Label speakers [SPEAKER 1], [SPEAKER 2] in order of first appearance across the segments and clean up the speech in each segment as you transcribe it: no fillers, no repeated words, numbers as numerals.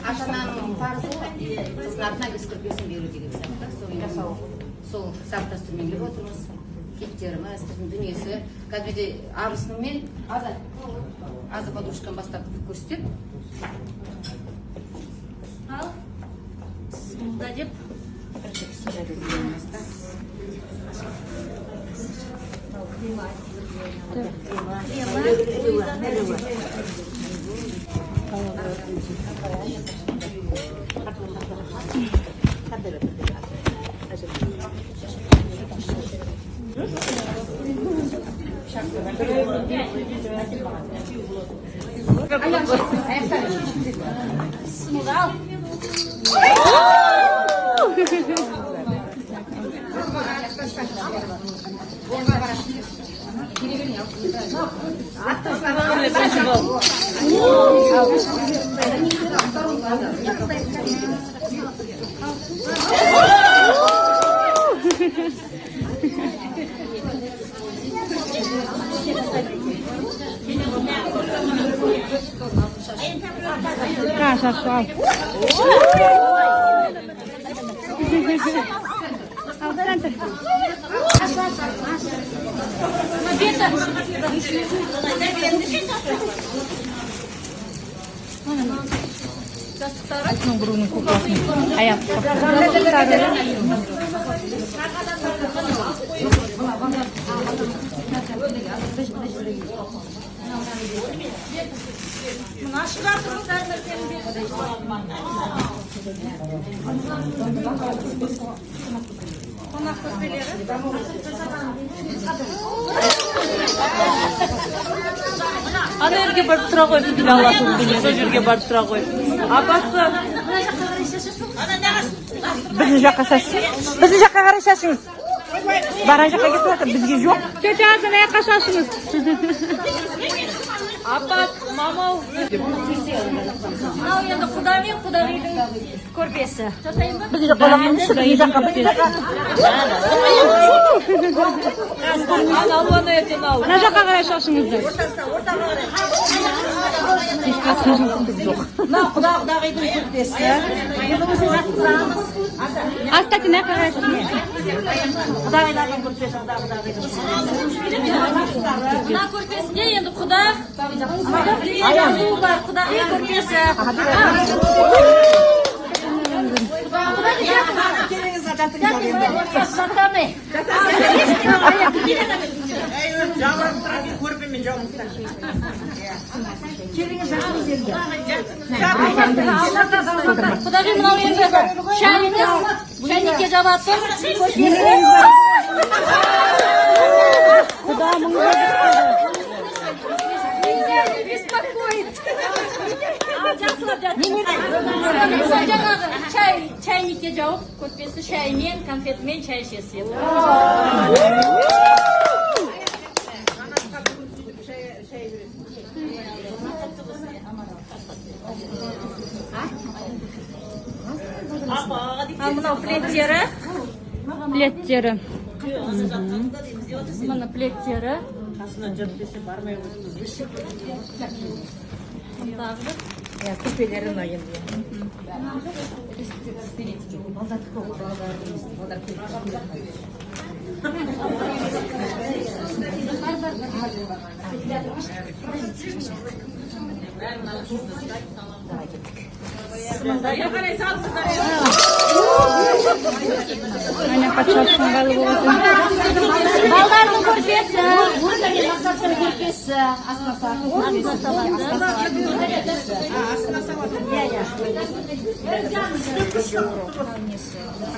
[SPEAKER 1] Ата ананың парызы ғой, сосын артына киіз көрпесін беру деген сияқты. Сол енді сол салт дәстүрмен келіп отырмыз. Киіттеріміз, біздің дүниесі. Қазір бізде абысынымен Аза подружкам бастап көрсетеді.
[SPEAKER 2] Ал, бісміллә деп.
[SPEAKER 1] Бірінші бісміллә деп бастап.
[SPEAKER 2] Бісміллә, ал.
[SPEAKER 3] Шашу, ал. Ал, центр.
[SPEAKER 2] Беті.
[SPEAKER 3] Осының біреуінің кукласын аяқ.
[SPEAKER 2] Мына шығар тұрыңыздар нәрсені. Қонақ көрпелері.
[SPEAKER 4] Ана жерге барып тұра ғой, сүтін аласың, сол жерге барып тұра ғой. Апасы.
[SPEAKER 5] Біздің жаққа шаш. Біздің жаққа қарай шашыңыз. Баран жаққа кетіп жатыр, бізге жоқ.
[SPEAKER 3] Тетя Аза, мына жаққа шашыңыз.
[SPEAKER 4] Апасы, мама.
[SPEAKER 2] Мынау енді құда мен құдағидің көрпесі.
[SPEAKER 5] Біздің жаққа қараңызшы, біздің жаққа, біздің жаққа.
[SPEAKER 4] Ана алуаны ертең ал.
[SPEAKER 3] Мына жаққа қарай шашыңызды.
[SPEAKER 5] Мынау құда құдағидің көрпесі.
[SPEAKER 3] Астаки, мына жаққа қарай шашыңыз.
[SPEAKER 5] Құдағилардың көрпесі, құда құдағидің.
[SPEAKER 2] Мына көрпесінде енді құда жазуы бар, құдағи көрпесі.
[SPEAKER 5] Келіңіз, жатыңыздар енді.
[SPEAKER 2] Жатамай.
[SPEAKER 5] Келіңіз, жатыңыз енді.
[SPEAKER 2] Құдағи, мынау енді шайыңыз, шайнекке жабатын көрпесі.
[SPEAKER 3] Құда мың жылдық.
[SPEAKER 2] Меня не беспокоит. Жақсылап жатыңыз. Жаңағы чай, чайникке жауып, көрпесі шаймен, конфетімен чай ішесіз енді. Ал мынау пледтері.
[SPEAKER 3] Пледтері.
[SPEAKER 2] Мына пледтері. Тағы бір.
[SPEAKER 5] Иә, көрпелері мынау енді.
[SPEAKER 3] Ана жаққа шашу ыңғайлы болады.
[SPEAKER 2] Балдардың көрпесі.
[SPEAKER 1] Мақсаттың көрпесі астына салады.
[SPEAKER 2] Астына салады.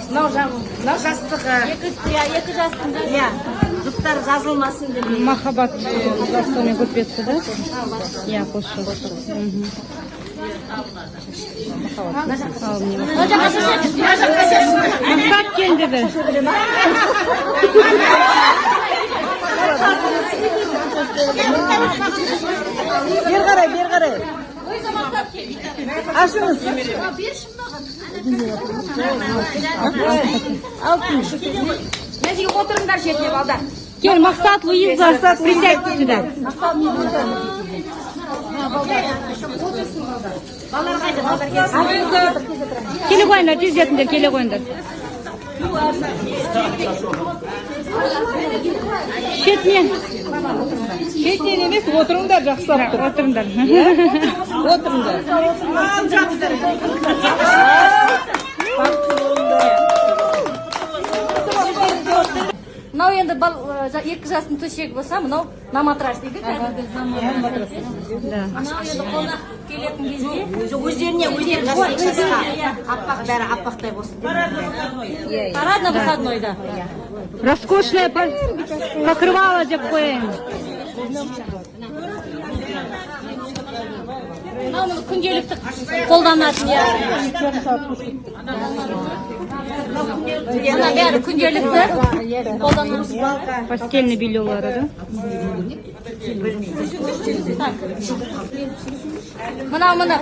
[SPEAKER 5] Мынау мынау жастығы.
[SPEAKER 2] Екі, иә, екі жастың да.
[SPEAKER 5] Иә, жұптар жазылмасын деп.
[SPEAKER 3] Махаббат жастығы мен көрпесі да? Иә, қос жастық. Ал, міне.
[SPEAKER 2] Мына жаққа шашады. Мына жаққа шашады.
[SPEAKER 3] Мақсат кел деді.
[SPEAKER 5] Бері қарай, бері қарай.
[SPEAKER 2] Өзі Мақсат кел.
[SPEAKER 5] Ашыңыз.
[SPEAKER 2] Берші мынаған.
[SPEAKER 5] Алтын.
[SPEAKER 1] Мына жерге отырыңдар шетіне, балдар.
[SPEAKER 3] Кел, Мақсат, Луиза, присядьте сюда.
[SPEAKER 1] Отырсын балдар. Балалар қайда? Балдар келсін.
[SPEAKER 3] Келе қойыңдар, тездетіңдер, келе қойыңдар. Шетінен.
[SPEAKER 5] Шетінен емес, отырыңдар жақсылап тұр.
[SPEAKER 3] Отырыңдар.
[SPEAKER 5] Отырыңдар.
[SPEAKER 2] Мынау енді 2 жастың төсегі болса, мынау на матрас дейді кәдімгі. Мынау енді қонақ келетін кезде
[SPEAKER 1] Өздеріне өздері жасаса. Аппақ, бәрі аппақтай болсын.
[SPEAKER 2] Парадно выходной да.
[SPEAKER 3] Роскошное покрывало деп қояйын.
[SPEAKER 2] Мынау міне күнделікті қолданатын, иә. Мына бәрі күнделікті қолданатын.
[SPEAKER 3] Постельный бельелары, да?
[SPEAKER 2] Мынау міне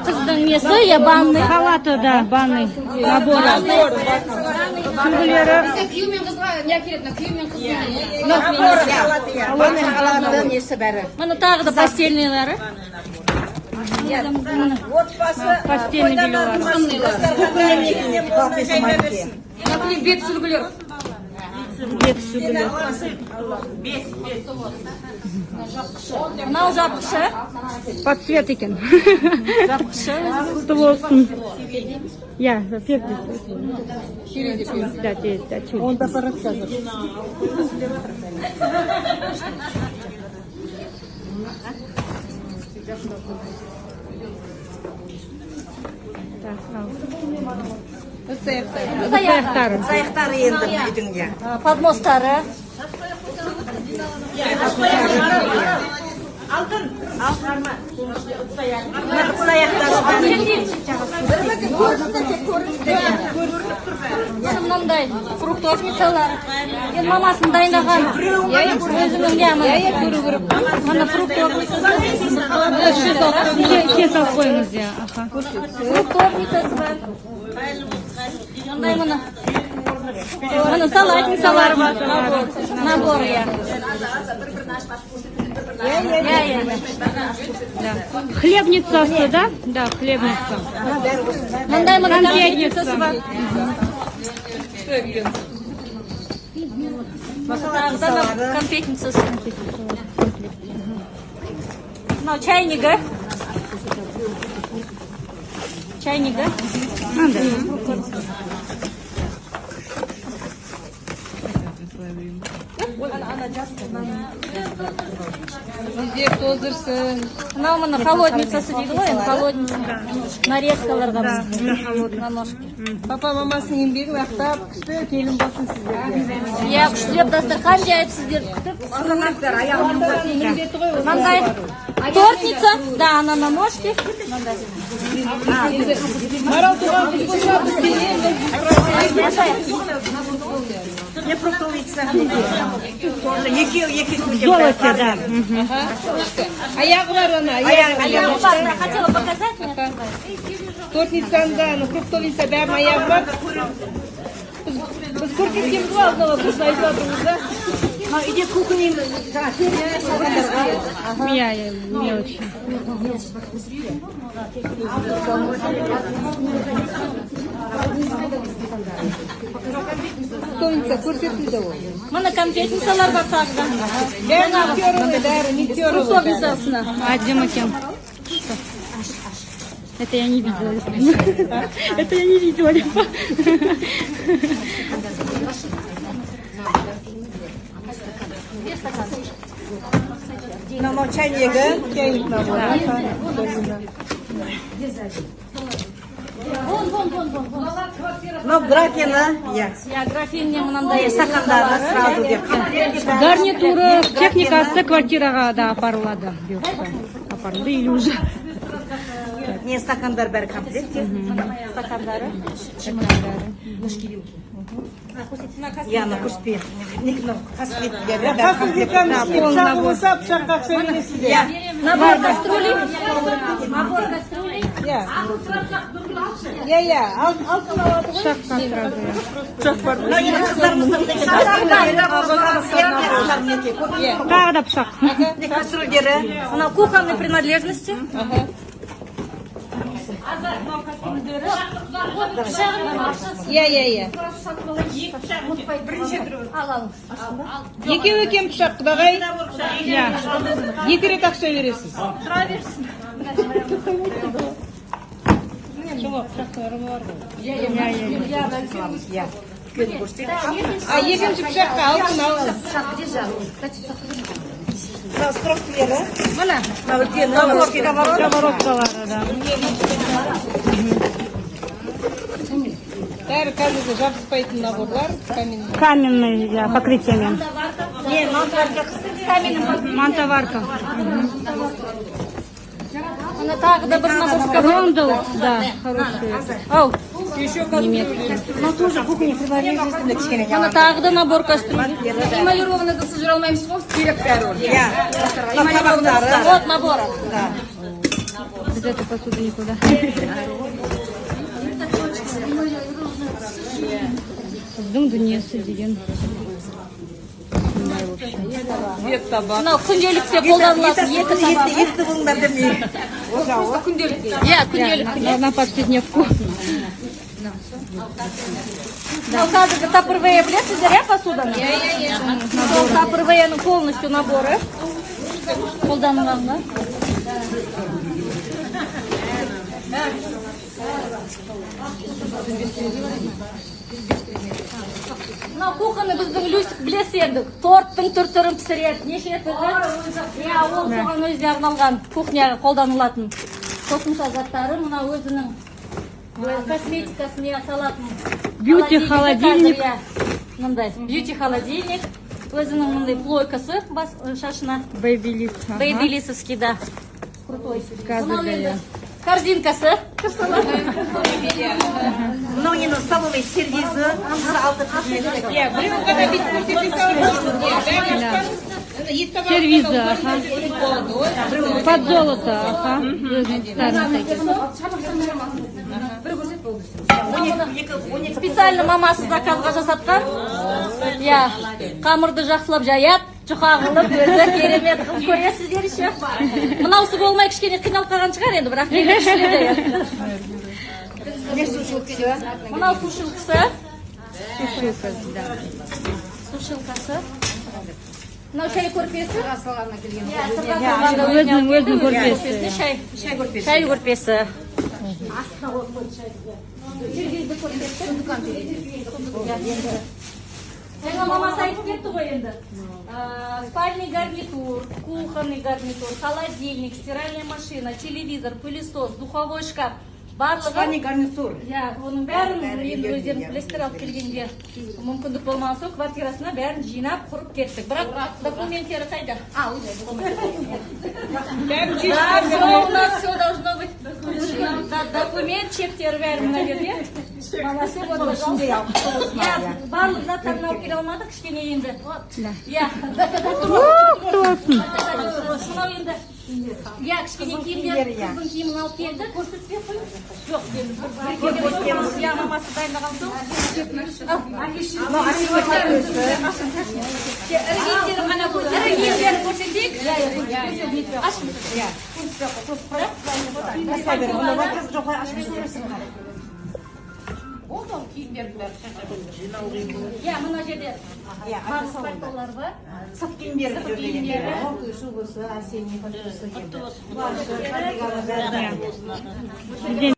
[SPEAKER 2] қыздың несі, иә, ванный.
[SPEAKER 3] Халаты, да, ванный, наборы. Сүңгілері.
[SPEAKER 1] Бізде күйеу мен қызға не әкеледі? Мына күйеу мен қыздың халаты, несі бәрі.
[SPEAKER 2] Міне тағы да постельныйлары.
[SPEAKER 3] Постельный бельелары.
[SPEAKER 1] Бет сүлгілер.
[SPEAKER 3] Бет сүлгілер.
[SPEAKER 2] Мынау жапқышы.
[SPEAKER 3] Под цвет екен.
[SPEAKER 2] Жапқышы.
[SPEAKER 3] Құтты болсын. Иә, перде. Да, да, тюль.
[SPEAKER 5] Он да аппарат қазір.
[SPEAKER 3] Так, ал.
[SPEAKER 2] Ыдыс аяғы.
[SPEAKER 3] Аяқтары.
[SPEAKER 6] Аяқтары енді үйдің, иә.
[SPEAKER 2] Подмостары.
[SPEAKER 6] Ыдыс аяқтары бәрі.
[SPEAKER 2] Міне мынандай фруктовницалар. Енді мамасының дайындаған. Өзінің, иә, міне. Міне фруктовницасы.
[SPEAKER 3] Ішіне салып қойыңыз, иә. Аха.
[SPEAKER 2] Фруктовницасы бар. Мындай міне. Міне салатницалар бар. Набор, иә. Иә.
[SPEAKER 3] Хлебницасы, да? Да, хлебница.
[SPEAKER 2] Мындай міне
[SPEAKER 3] Конфетница.
[SPEAKER 2] конфетницасы бар. Тағы да мына конфетницасы. Мынау чайнигі. Чайнигі.
[SPEAKER 3] Мынандай.
[SPEAKER 5] Біздер тоздырсын.
[SPEAKER 2] Мынау міне холодницасы дейді ғой енді, холодница. Нарезкаларға на ножке.
[SPEAKER 5] Папа мамасының еңбегін ақтап, күшті келін болсын сіздерге.
[SPEAKER 2] Иә, күштілеп дастархан жайып сіздерді күтіп.
[SPEAKER 5] Міндеті ғой осы.
[SPEAKER 2] Мындай тортница, да, она на ножке.
[SPEAKER 5] Енді Марал туған күн болса, біз сенеміз.
[SPEAKER 6] Не фруктовица. Тоже екеу екі
[SPEAKER 3] В золоте, да. Мгм.
[SPEAKER 5] Аяғы бар ана,
[SPEAKER 6] Аяғы
[SPEAKER 5] аяғы.
[SPEAKER 2] Я хотела показать, не открываю.
[SPEAKER 5] Тортницаның да, ана фруктовица бәрінің аяғы бар. Біз көріп кеткенбіз ғой алдын ала, сосын айтып жатырмыз да.
[SPEAKER 6] Үйде кухня жаңа салғандарға.
[SPEAKER 3] Иә, мелочи.
[SPEAKER 5] Фруктовица көрсетілді ол.
[SPEAKER 2] Міне конфетницалар бар тағы да.
[SPEAKER 5] Бәрі метеоровый, бәрі метеоровый.
[SPEAKER 2] Фруктовницасына.
[SPEAKER 3] Әдемі екен. Это я не видела. Это я не видела. Липа.
[SPEAKER 6] Мынау чайнегі.
[SPEAKER 5] Чайник набор.
[SPEAKER 2] Вон, вон, вон, вон, вон.
[SPEAKER 6] Мынау графина, иә.
[SPEAKER 2] Иә, графинне мынандай
[SPEAKER 6] Стакандары сразу деп.
[SPEAKER 3] Гарнитуры, техникасы квартираға да апарылады. Бұйыртса. Апарылды или уже.
[SPEAKER 6] Не стакандар бәрі комплекте.
[SPEAKER 2] Стакандары.
[SPEAKER 6] Иә, ана көрсетпейін. Мынау қасбеттері бәрі
[SPEAKER 5] Қасық
[SPEAKER 6] комплект.
[SPEAKER 5] пышағы болса, пышаққа ақша бересіздер.
[SPEAKER 2] Набор кастрюлей. Набор кастрюлей.
[SPEAKER 5] Иә. Иә, иә, алтын алады ғой.
[SPEAKER 3] Пышаққа сразу, иә.
[SPEAKER 6] Мынау енді қыздарымыздың деген кастрюльдері, мінекей.
[SPEAKER 3] Тағы да пышақ.
[SPEAKER 6] Міне, кастрюльдері.
[SPEAKER 2] Мынау кухонный принадлежности.
[SPEAKER 5] Иә, иә, иә.
[SPEAKER 2] Ал, алыңыз.
[SPEAKER 5] Екеу екен пышақ, құдағай.
[SPEAKER 3] Иә.
[SPEAKER 5] Екі рет ақша бересіз.
[SPEAKER 2] Тұра берсін.
[SPEAKER 5] Жоқ, пышақтың ырымы бар ғой.
[SPEAKER 3] Иә, иә.
[SPEAKER 6] Иә.
[SPEAKER 5] А екінші пышаққа алтын алыңыз.
[SPEAKER 6] Мынау сковородкалары.
[SPEAKER 5] Мына.
[SPEAKER 6] Мынау үлкен, мынау кішкене.
[SPEAKER 3] Сковородкалары да.
[SPEAKER 5] Бәрі қазіргі жабыспайтын наборлар, каменный.
[SPEAKER 3] Каменный, иә, покрытиемен.
[SPEAKER 6] Не, мантоварка.
[SPEAKER 3] Мантоварка.
[SPEAKER 2] Мына тағы да бір набор.
[SPEAKER 3] Рондел, да, хороший.
[SPEAKER 2] Ау.
[SPEAKER 3] Немецкий.
[SPEAKER 6] Мынау тоже кухня принадлежности кішкене.
[SPEAKER 2] Мына тағы да набор кастрюль.
[SPEAKER 1] Эмалированный ыдыссыз жүре алмаймыз ғой, керек бәрі ол.
[SPEAKER 6] Иә. Мынау табақтары.
[SPEAKER 2] Вот наборы.
[SPEAKER 6] Да.
[SPEAKER 3] Без этой посуды никуда. Қыздың дүниесі деген мындай, в общем.
[SPEAKER 2] Мынау күнделікте қолданылатын екі табақ.
[SPEAKER 6] Етті болыңдар деп не.
[SPEAKER 2] Иә, күнделікті.
[SPEAKER 3] На повседневку.
[SPEAKER 2] Мынау қазіргі Tupperware, білесіздер, иә, посуданы? Иә, иә, иә. Сол Tupperware-ның полностью наборы қолданылғанға. Мынау кухонный біздің Люсик, білесіз енді, торттың түр түрін пісіреді, неше түрлі. Иә, ол соған өзіне арналған кухняға қолданылатын қосымша заттары, мына өзінің косметикасын, иә, салатын.
[SPEAKER 3] Бьюти холодильник.
[SPEAKER 2] Қазір, иә, мындай бьюти холодильник, өзінің мындай плойкасы бас шашына.
[SPEAKER 3] Бэйбилис.
[SPEAKER 2] Бэйбилисовский, да. Крутой.
[SPEAKER 3] Қазіргі,
[SPEAKER 2] Мынау енді
[SPEAKER 3] иә.
[SPEAKER 2] корзинкасы.
[SPEAKER 6] Мынау енді столовый сервизі. Алты қызметтік.
[SPEAKER 5] Иә, біреу ғана бүйтіп көрсете салыңыз. Иә, бәрін ашпаңыз. Ана ет табақ
[SPEAKER 3] Сервизі, аха. Под золото, аха. Өзінің старына сәйкес.
[SPEAKER 6] 12, 12.
[SPEAKER 2] Специально мамасы заказға жасатқан. Иә, қамырды жақсылап жаяды, жұқа қылып, өзі керемет қылып, көресіздер еще. Мынаусы болмай кішкене қиналып қалған шығар енді, бірақ керемет істеді.
[SPEAKER 6] Не, сушилкасы.
[SPEAKER 2] Мынау сушилкасы.
[SPEAKER 3] Сушилкасы, да.
[SPEAKER 2] Сушилкасы. Мынау шай көрпесі.
[SPEAKER 1] Сырға салғанына келген.
[SPEAKER 2] Иә, сырға салғанда
[SPEAKER 3] Өзінің көрпесі.
[SPEAKER 2] Шай,
[SPEAKER 6] Шай көрпесі.
[SPEAKER 2] шай көрпесі. Жаңа мамасы айтып кетті ғой енді. Спальный гарнитур, кухонный гарнитур, холодильник, стиральная машина, телевизор, пылесос, духовой шкаф. Барлығы
[SPEAKER 6] Спальный гарнитур.
[SPEAKER 2] Иә, оның бәрін
[SPEAKER 6] Бәрі
[SPEAKER 2] енді
[SPEAKER 6] үйлерде,
[SPEAKER 2] өздеріңіз
[SPEAKER 6] иә.
[SPEAKER 2] білесіздер, алып келгенде мүмкіндік болмаған соң квартирасына бәрін жинап құрып кеттік. Бірақ документтері қайда?
[SPEAKER 1] А, уже.
[SPEAKER 5] Бәрін
[SPEAKER 2] Да,
[SPEAKER 5] шешіп.
[SPEAKER 2] все у нас, все должно быть. Да, документ, чектері бәрі мына жерде. Мамасы, вот, пожалуйста. Иә, барлық заттарын алып келе алмадық кішкене енді. Иә.
[SPEAKER 3] Құтты болсын.
[SPEAKER 2] Мынау енді, иә, кішкене киімдер, қыздың киімін алып келді, көрсетпей ақ қояйын. Жоқ, енді бір келген соң, иә, мамасы дайындаған соң. Ал, ірі киімдерін ғана ірі киімдерін көрсетейік. Иә, иә. Ашыңыз.
[SPEAKER 6] Иә. Тастай бер. Онда бар, жоқ, ашып берсін.
[SPEAKER 5] Болды, ол киімдердің бәрі шашады.
[SPEAKER 2] Иә, мына жерде
[SPEAKER 6] Иә,
[SPEAKER 2] барлық пальтолар бар.
[SPEAKER 6] Сырт киімдері бұл жерде енді. Шубасы, осенний пальтосы енді. Плащы, кардиганы бәрі.
[SPEAKER 3] Бізден